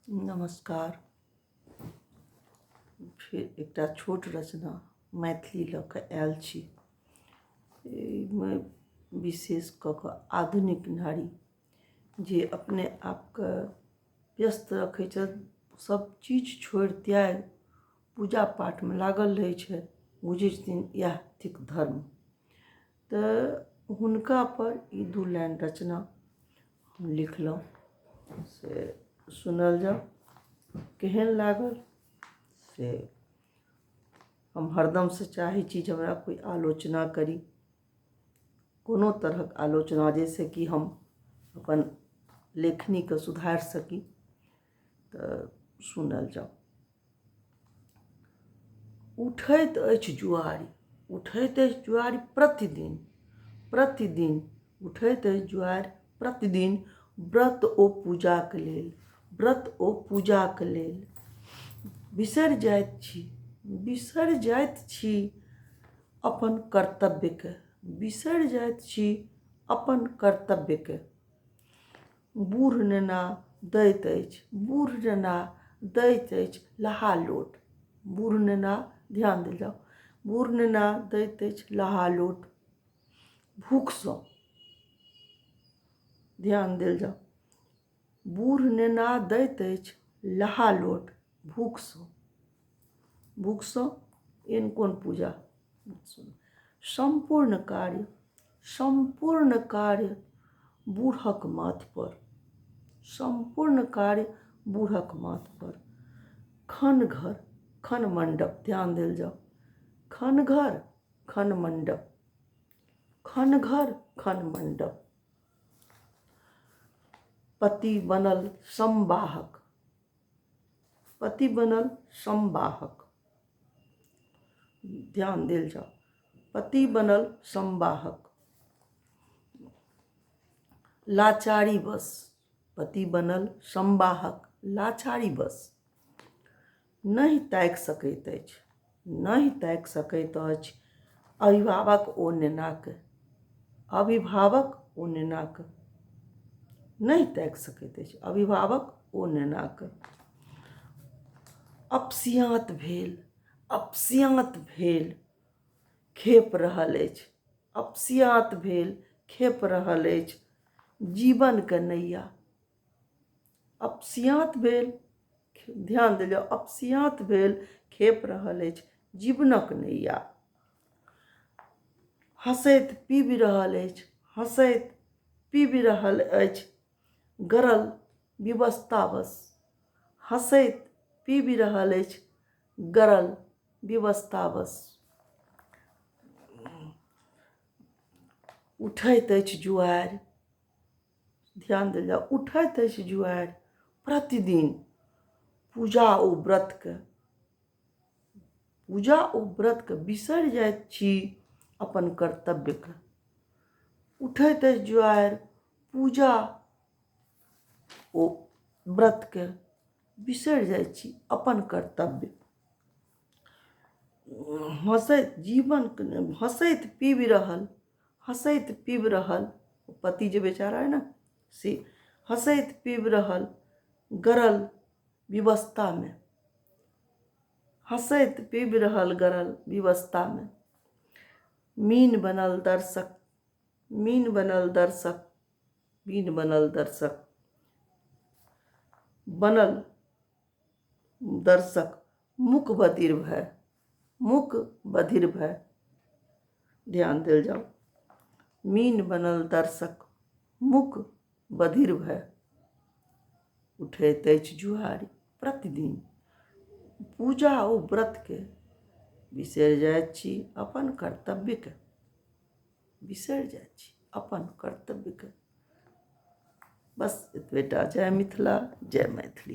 नमस्कार। फेर एकटा छोट रचना मैथिली लऽ कऽ आयल छी। एहिमे विशेष कऽ कऽ आधुनिक नारी जे अपने आपके व्यस्त रखै छथि, सब चीज छोड़ि त्यागि पूजा पाठमे लागल रहै छथि, बुझै छथिन इएह थिक धर्म, तऽ हुनकापर ई दू लाइन रचना हम लिखलहुँ, से सुनल जाउ, केहन लागल से। हम हरदमसँ चाहै छी जे हमरा कोइ आलोचना करी, कोनो तरहक आलोचना, जाहिसँ कि हम अपन लेखनीके सुधारि सकी। तऽ सुनल जाउ। उठैत अछि जुआरि, उठैत अछि जुआरि प्रतिदिन, प्रतिदिन उठैत अछि जुआरि प्रतिदिन व्रत ओ पूजाक लेल, व्रत ओ पूजाक लेल। बिसरि जाइत छी, बिसरि जाइत छी अपन कर्तव्यके, बिसरि जाइत छी अपन कर्तव्यके। बूढ़ नेना दैत अछि, बूढ़ नेना दैत अछि लहालोट। बूढ़ नेना, ध्यान देल जाउ, बूढ़ नेना दैत अछि लहालोट भूखसँ। ध्यान देल जाउ, बूढ़ नेना दैत अछि लहालोट भूखसँ, भूखसँ। एहन कोन पूजा? सम्पूर्ण कार्य, सम्पूर्ण कार्य बूढ़क माथपर, सम्पूर्ण कार्य बूढ़क माथपर। खन घर खन मण्डप, ध्यान देल जाउ, खन घर खन मण्डप, खन घर खन मण्डप। पति बनल संवाहक, पति बनल संवाहक, ध्यान देल जाउ, पति बनल संवाहक। लाचारी बस, पति बनल संवाहक लाचारी बस। नहि ताकि सकैत अछि, नहि ताकि सकैत अछि अभिभावक ओ नेनाके, अभिभावक ओ नेनाके। नहि ताकि सकैत अछि अभिभावक ओ नेनाके। अपसियाँत भेल, अपसियाँत भेल खेप रहल अछि, अपसियाँत भेल खेप रहल अछि जीवनके नैया। अपसियाँत भेल, ध्यान देल जाउ, अपसियाँत भेल खेप रहल अछि जीवनक नैया। हँसैत पीबि रहल अछि, हँसैत पीबि रहल अछि गरल विवशतावश, हँसैत पीबि रहल अछि गरल विवशतावश। उठैत अछि जुआरि, ध्यान देल जाउ, उठैत अछि जुआरि प्रतिदिन पूजा ओ व्रतके, पूजा ओ व्रतके बिसरि जाइत छी अपन कर्तव्यके। उठैत अछि जुआरि पूजा ओ व्रतके बिसरि जाइ छी अपन कर्तव्य। हँसैत जीवन हँसैत पीबि रहल, हँसैत पीबि रहल पति जे बेचारा अइ ने से हँसैत पीबि रहल गरल विवशतामे, हँसैत पीबि रहल गरल विवशतामे। मीन बनल दर्शक, मीन बनल दर्शक, मीन बनल दर्शक, बनल दर्शक मूक बधिर भए, मूक बधिर भए। ध्यान देल जाउ, मीन बनल दर्शक मूक बधिर भए। उठैत अछि जुआरि प्रतिदिन पूजा ओ व्रतके, बिसरि जाइत छी अपन कर्तव्यके, बिसरि जाइत छी अपन कर्तव्यके। बस एतबे टा। जय मिथिला, जय मैथिली।